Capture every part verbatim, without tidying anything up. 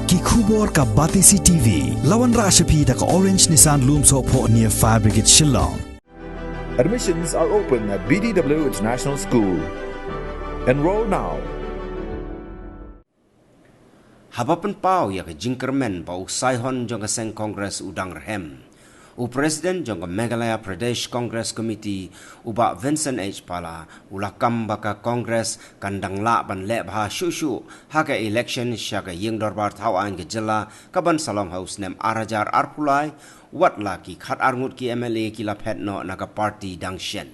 Ki khubor ka Batesi T V. La wanrah sha phi da ka Orange Nissan Lumsohphoh near Fire Brigade Shillong. Admissions are open at B D W International School. Enroll now. Haba pynpaw ïa ka jingkyrmen ba u saihon jong ka seng Congress u dang rhem, u President jong ka Meghalaya Pradesh Congress Committee, u Bah Vincent H Pala, u la kam ba ka Congress kan dang lah ban leh bha shuh shuh ha ka election sha ka ïingdorbar thawaiñ ka jylla kaban sa long ha u snem ar hajar arphew lai, wat la ki khatar ngut ki M L A ki la phet noh na ka party dang shen.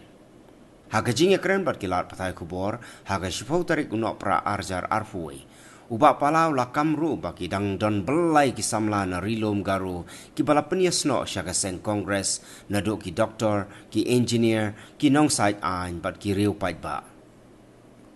Ha ka jingïakren bad ki lad pathai khubor ha ka shiphew tarik u Nohprah ar hajar arphew wei, u Bah Pala u la kam ruh ba ki dang don byllai ki samla na Ri Lum Garo kiba la pynïasnoh sha ka seng Congress, naduh ki doktor, ki engineer, ki nongsaid aiñ bad ki riew paidbah.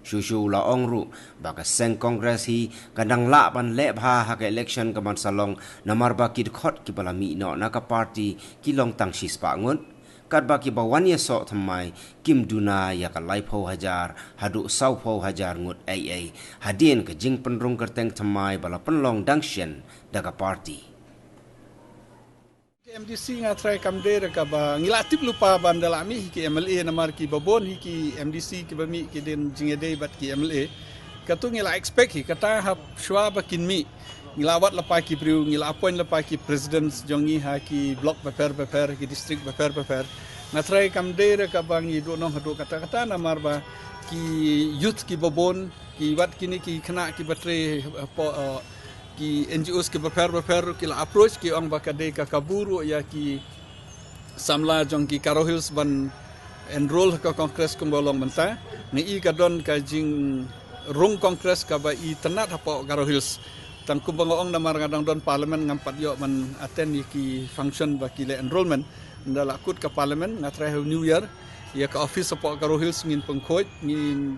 Shuh shuh u la ong ruh ba ka seng Congress hi kan dang lah ban leh bha ha ka election kaban sa long, namar ba ki dkhot kiba la mih noh na ka party ki long tang shispah ngut, katba kiba wan ïasoh thymmai kim duna ïa ka laiphew hajar haduh sawphew hajar ngut ei ei, hadien ka jingpynrung kyrteng thymmai ba la pynlong dang shen da ka party. Ka M D C nga tharai kam dei re kaba ngi la tip lypa ban da la mih hi ki M L A, namar kiba bun hi ki M D C kiba mih ki don jingïadei bad ki M L A. Katu ngi la expect hi, kata hap shuwa ba kin mih, ngi la wad lypa ki briew, ngi la appoint lypa ki presidents jong ngi ha ki block bapher bapher, ki district bapher bapher. Nga tharai kam dei re kaba ngi duhnong haduh katta katta, namar ba ki youth kiba bun, ki wad kine ki khynnah kiba trei hapoh, uh, ki N G Os kiba pher bapher ki la approach, ki ong ba ka dei ka kabu ruh ïa ki samla jong ki Garo Hills ban enroll ha ka Congress kumba long mynta. Nga i ka don ka jingrung Congress kaba itynnad hapoh Garo Hills. Tang kumba nga ong, namar nga dang don Parliament, ngam pat ïoh ban attend ïa ki function ba ki leh enrollment. Ynda la kut ka Parliament, nga tharai ha New Year, ïa ka office hapoh Garo Hills ngin pynkhuid, ngin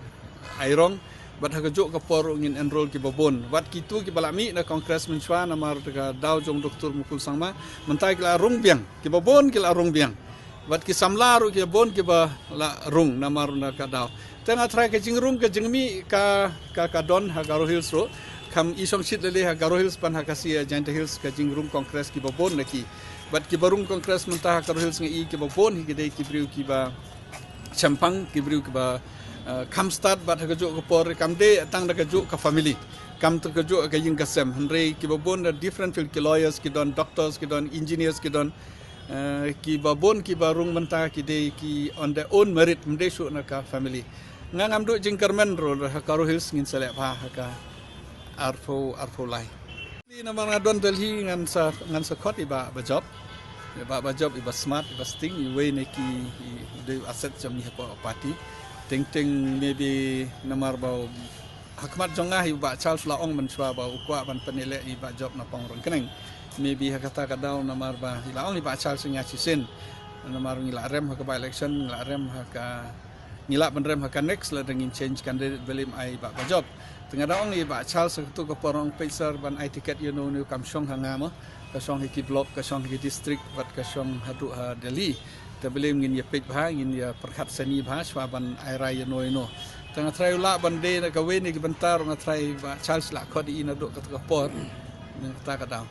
airong, bad ha kajuh ka por ruh ngin enroll kiba bun. Wat kitu kiba la mih na Congress mynshuwa namar ka daw jong Doctor Mukul Sangma, mynta ki la rung biang, kiba bun ki la rung biang. Wat ki samla ruh kiba bun kiba la rung namar na ka daw. Te nga tharai ka jingrung ka jingmih ka, ka, ka don ha Garo Hills ruh. Kam i shongshit lei lei ha Garo Hills ban ha Khasi Jaintia Hills ka jingrung Congress kiba bun na ki. Bad kiba rung Congress mynta ha Garo Hills nga i kiba bun hi ki dei ki briew kiba chempang, ki briew kiba, uh, kham stad, bad ha kajuh ka por kam dei tang da kajuh ka family, kam da kajuh ka ïing ka sem, hynrei kiba bun da different field, ki lawyers ki don, doctors ki don, engineers ki don, uh, kiba bun kiba rung mynta ki dei ki on their own merit, ym dei shuh na ka family. Nga ngam duh jingkyrmen ruh, ha Garo Hills ngin sa leh bha ha ka arphew, arphew lai. Namar nga don Delhi ngan sa, ngan sa khot i Bah Bajop. I Bah Bajop iba smart, iba sting, iwei na ki, i, i dei asset jong ngi hapoh party. Teng teng maybe namar ba ha khmat jong nga i Bah Charles la ong mynshuwa ba u kwah ban pynïaleh i Bah Jop na Pong Ryngkneng. Maybe ha kata ka daw namar ba i la ong i Bah Charles ïa nga shisien. Namar ngi la rem ha ka by election, ngi la rem ha ka, ngi lah ban rem ha ka next, lada ngin change candidate balei ym ai Bah Bajop. Te nga dang ong ïa i Bah Charles ha katu ka por, ong peit sir ban ai ticket ïa uno uno, kam shong ha nga mo, ka shong ha ki block, ka shong ha ki district, bad ka shong haduh ha Delhi. Te balei ngin ïa peit bha, ngin ïa pyrkhat sani bha shuwa ban ai rai ïa uno uno. Te nga tharai u lah ban dei na kawei na ki bynta ruh, nga tharai Bah Charles la khot ïa i naduh kata ka por, na kata ka daw.